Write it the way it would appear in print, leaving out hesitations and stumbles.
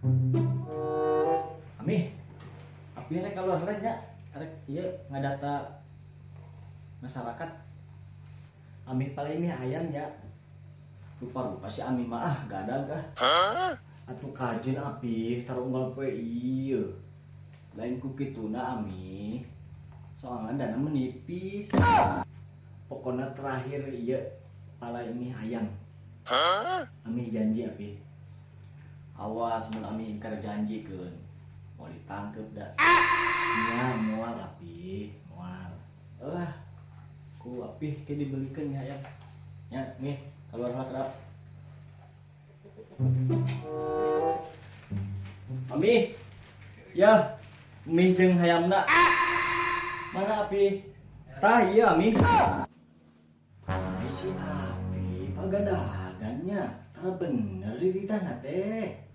Ami, api rek keluar nya, rek ieu ngadata masyarakat. Ami paling ini ayam nya. Rupa-rupa si Ami mah ah gadag ah. Atuh kajen api taruh unggal poe ieu. Lain ku kituna Ami. Soalnya dana menipis. Pokoknya terakhir ieu pala ini ayam. Ami janji api. Awas mun Ami ingkar janji keun. Mau ditangkep dah. Nya moal api, moal. Ah, ku api ke dibelikeun nya ayam. Nya nih keluar lah kerap. Ami. Ya, mie jeung hayamna. Mana api? Tah iya Ami. Ai si api pagadagannya. Tah bener di tanah teh.